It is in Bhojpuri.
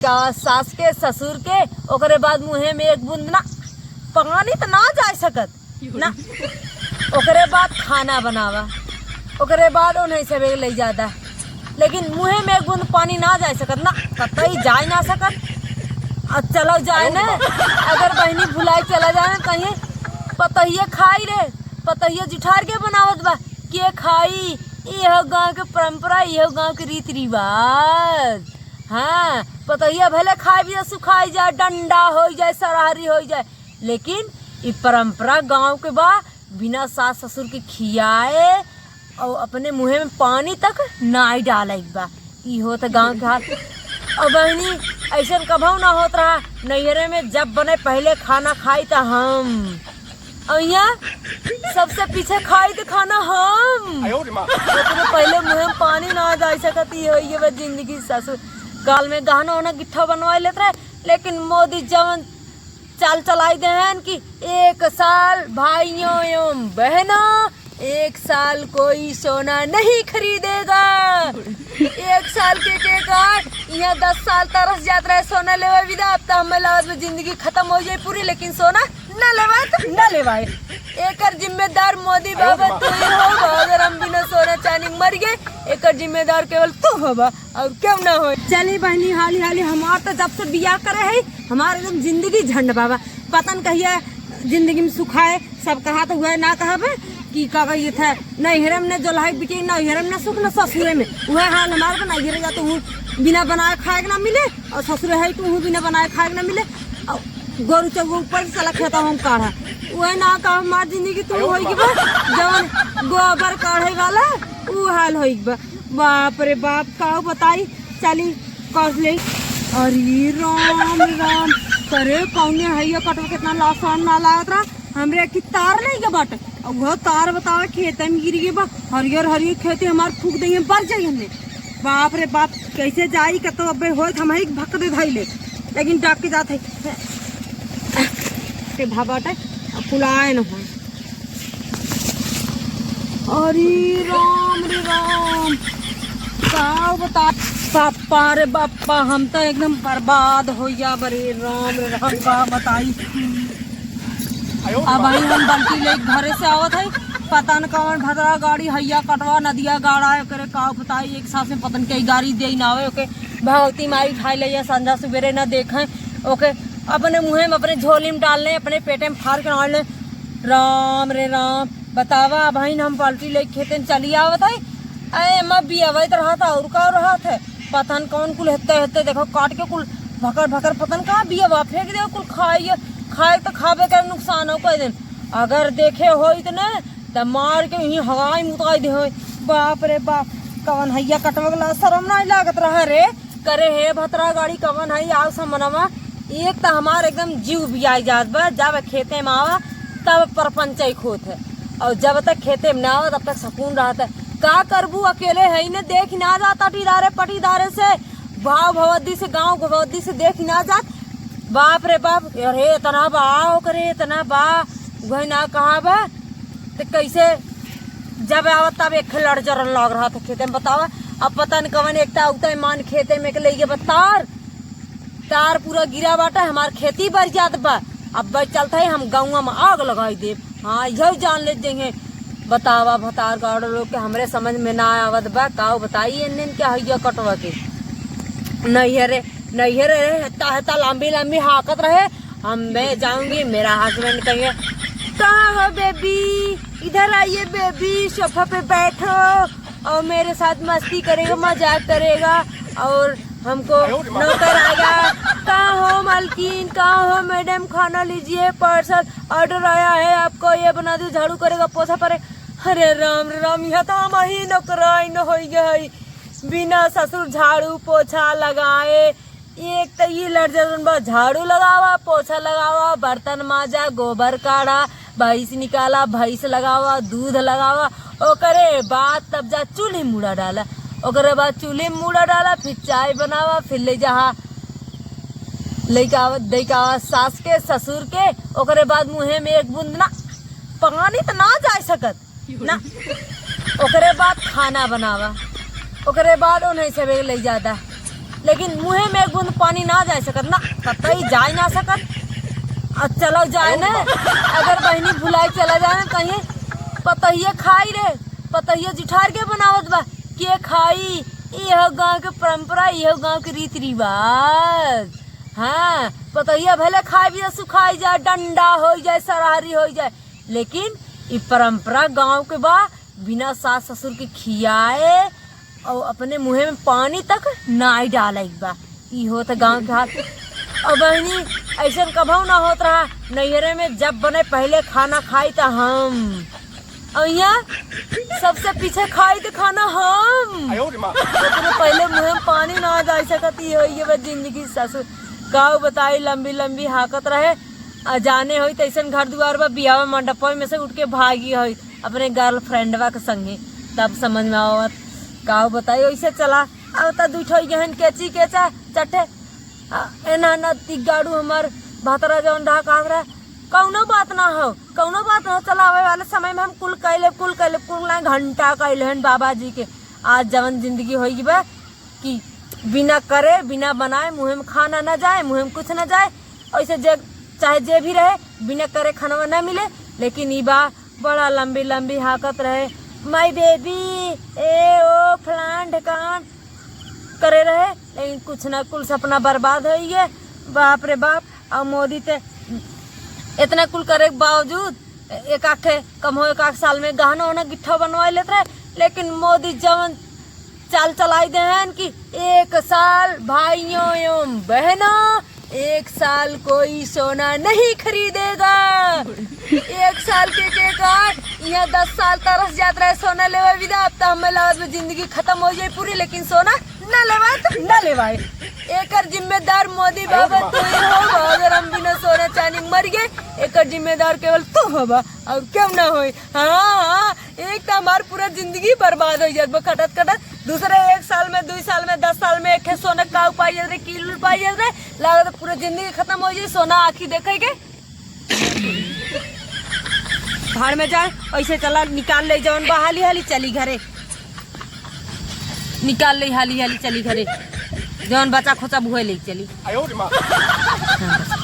आवा सास के ससुर के, ओकरे बाद मुँहे में एक बूंद ना पानी तो ना जा सकत ना। ओकरे बाद खाना बनावा, ओकरे बाद उन्हें सब ले जाता, लेकिन मुँहे में एक बूंद पानी ना जा सकत ना, कतई जा ना सकत। और चलो जाए ना, अगर बहनी भुलाई चला जाए ना कहीं, पतहिया खाई रे, पतहिया जुठार के बनावत बा के खाई। यह गांव के परंपरा, यह गांव के रीति रिवाज। हाँ, पतहिया भले खाई भी सुखाई जाए, डंडा हो जाए, सराहरी हो जाए, लेकिन ये परंपरा गांव के बा, बिना सास ससुर के खियाए और अपने मुँह में पानी तक ना डाले बा। ई होत गांव के हाल। और बहनी ऐसा कभू ना होत रहा, नैहरे में जब बने पहले खाना खाई तो हम, और यहाँ सबसे पीछे खाई तो खाना हम। ओकरे पहले मुँह में पानी ना जा सकती है। ये बस जिंदगी। ससुर काल में गहना उहना गिट्ठा बनवा लेते रहे, लेकिन मोदी जवन चाल चलाई दे हैं कि 1 साल भाइयों एवं बहनों, 1 साल कोई सोना नहीं खरीदेगा। 1 साल के काट यहाँ 10 साल तरस जात रहे सोना लेवे विदा। अब तो हमें लागत में जिंदगी खत्म हो जाए पूरी, लेकिन सोना न लेवाए तो न लेवाए। एकर जिम्मेदार मोदी बाबा तू ही हो। अगर हम बिना सोना चांदी मर गए, एकर जिम्मेदार केवल तू होबा और क्यों ना हो। चली बहनी हाली हाली, हमार तो जब से बियाह करे है हमारे एकदम जिंदगी झंड बाबा। पतन कहिया जिंदगी में सुखाए, सब कहा तो हुआ ना कहा कि का कहिए था, नैहरे में न जोल्हाई बिटी, नैहरे में न सुख न ससुरे में। वह हाल हमारे को नैहरे जाते हूँ बिना बनाए खाए के ना मिले, और ससुरे है तो हूँ बिना बनाए खाए के ना मिले। और गोरू चौगो ऊपर से चला खेता हम काढ़ा, वह ना कहा हमार जिंदगी तू होई बा, जवन गोबर काढ़े वाला ऊ हाल होई बा। बाप रे बाप, का बताई। चली कस ले। अरे राम राम करे, कौने है ये कटवा कितना लासान ना लागत रहा हमरे की तार नहीं के बाट। और वह तार बतावे खेत में गिर गई बा, हरियर हरियर खेती हमार फूक देंगे, बर जाई हमने। बाप रे बाप, कैसे जाई कतो अबे होत हम ही भक दे धाई ले, लेकिन डाक के जात है के भाबाटे कुलाए न हो। अरे राम रे राम, का बता पापा रे बापा, हम तो एकदम बर्बाद हो जा बरे। राम रे राम, का बताई। अब आई हम बल्टी ले घरे से आवत है, पता न कौन भदरा गाड़ी हैया कटवा नदिया गाड़ा है करे का बताई। एक साथ में पतन के गाड़ी दे ना आवे, ओके भगवती माई उठाई ले संझा सवेरे ना देखें, ओके अपने मुँह में अपने झोली में डाल लें, अपने पेटे में फाड़ के डाल लें। राम रे राम, बतावा भाई हम बाल्टी ले खेते में चली आवत है, अरे अम्मा भी अवैत रहा था और का रहा था, पतन कौन कुल हेते हेते देखो काट के कुल भकर भकर पतन कहाँ बिया फेंक दे कुल खाई खाए तो खाबे कर नुकसान हो कोई दिन। अगर देखे हो इतने तो मार के यहीं हवाई मुताई दे हो। बाप रे बाप, कवन हैया कटवा शर्म ना लागत रहा रे करे हे भतरा गाड़ी कवन है आओ समनवा। एक तो हमार एकदम जीव बियाई जात बा, जब खेते में आवा तब परपंच खोत है, और जब तक खेते में ना आवा तब तक सुकून रहता है। का करबू अकेले है न, देख ना जाता टीदारे पटीदारे से, भाव भवदी से गांव भवदी से देख ना जात। बाप रे बाप, अरे इतना बा करे इतना बा वही ना कहा बा तो कैसे जब आवत तब एक लड़ जरन लग रहा था खेते में। बतावा अब पता न कवन एकता उगता मान खेते में के ले गए तार तार पूरा गिरा बाटा, हमार खेती बढ़ जात बा। अब बच चलता है हम गाँव में आग लगाई दे। हाँ यही जान ले देंगे। बतावा भतार गाड़ लोग के हमरे समझ में ना आवत बा, का बताइए इन्हें क्या है कटवा के। नैहरे नैहरे हेता हेता लंबी लंबी हाकत रहे, हम मैं जाऊंगी मेरा हस्बैंड कहेंगे कहाँ हो बेबी, इधर आइए बेबी, सोफा पे बैठो और मेरे साथ मस्ती करेगा मजाक करेगा और हमको नौकर आएगा। कहाँ हो मालकिन, कहाँ हो मैडम, खाना लीजिए, पार्सल ऑर्डर आया है आपको, ये बना दो, झाड़ू करेगा पोछा परे। अरे राम राम, यह तो हम ही नौकराइन हो गई बिना ससुर झाड़ू पोछा लगाए। एक तो ये लड़ बा, झाड़ू लगावा पोछा लगावा, बर्तन माजा, गोबर काढ़ा, भैंस निकाला, भैंस लगावा, दूध लगावा, ओकरे बाद तब जा चूल्हे मुड़ा डाला, ओकरे बाद चूल्हे मुड़ा डाला, फिर चाय बनावा, फिर ले जहा लइका दैका सास के ससुर के, ओकरे बाद मुँहे में एक बूंद ना पानी तो ना जा सकत ना। ओकरे बाद खाना बनावा, ओकरे बाद उन्हें सब ले जाता, लेकिन मुँहे में एक बूंद पानी ना जाए सकत ना, कतई जाए ना सकत। और चलो जाए ना, अगर बहनी भुलाई चला जाए ना कहीं, पतहिए खाई रे, पतहिए जुठार के बनावत बा के खाई। यह गांव के परंपरा, यह गांव के रीति रिवाज। हाँ, पतहिया भले खाई भी सुखाई जाए, डंडा हो जाए, सराहरी हो जाए, लेकिन ई परंपरा गांव के बा, बिना सास ससुर के खियाए और अपने मुँहे में पानी तक ना डाले बा। ई होत गांव के हाल। और बहनी ऐसा कभू ना होत रहा नैहरे में, जब बने पहले खाना खाई त हम, और यहाँ सबसे पीछे खाई तो खाना हम। ओकरे पहले मुँह में पानी ना जा सकती हो। ये बस जिंदगी ससुर काऊ बताई, लंबी लंबी हाकत रहे। आ जाने होई तैसन घर दुआर बा, बियाह मंडप में से उठ के भागी होई अपने गर्लफ्रेंडवा के संगे, तब समझ में आवत। काऊ बताई, ऐसे चला अब त दू ठो गहन केची केचा चटे एना ना तिगाड़ू हमार भातरा जौन रहा कहा रहा, कौनो बात ना हो, कौनो बात ना हो। चलावे वाले समय में हम कुल कैले, कुल कैले, कुल ना घंटा कैले हन बाबा जी के। आज जवन जिंदगी होई बा कि बिना करे बिना बनाए मुँह में खाना ना जाए, मुँह में कुछ ना जाए, ऐसे जे चाहे जे भी रहे बिना करे खाना ना मिले। लेकिन ई बा बड़ा लंबी लंबी हाकत रहे, my baby ए ओ फलान ढकान करे रहे, लेकिन कुछ ना, कुल सपना बर्बाद हो गए। बाप रे बाप। और मोदी ते इतना कुल करे के बावजूद एक आखे कम हो एक आख साल में गहना उहना गिट्ठा बनवा लेते रहे, लेकिन मोदी जवन चाल चलाई दे हैं कि एक साल भाइयों एवं बहनों, एक साल कोई सोना नहीं खरीदेगा। एक साल के काट यहाँ 10 साल तरस जात रहे सोना लेवा विदा। अब तो हमें लागत में जिंदगी खत्म हो जाए पूरी, लेकिन सोना न लेवाए तो न लेवाए। एकर जिम्मेदार मोदी बाबा तू ही हो। अगर हम बिना सोना चांदी मर गए, एकर जिम्मेदार केवल तू होबा और क्यों ना होई। हाँ हाँ, एक तो हमार पूरा जिंदगी बर्बाद हो जात बा खटत खटत, दूसरे 1 साल में 2 साल में 10 साल में एक सोना का पाई जात रहे, किलो पाई जात रहे, लागत पूरा जिंदगी खत्म हो जाए सोना आखी देखे के। भाड़ में जाए, ऐसे चला निकाल ले जवन बा हाली हाली चली घरे, निकाल ले हाली हाली चली घरे, जवन बचा खोचा बुहे ले चली। हाँ, बस।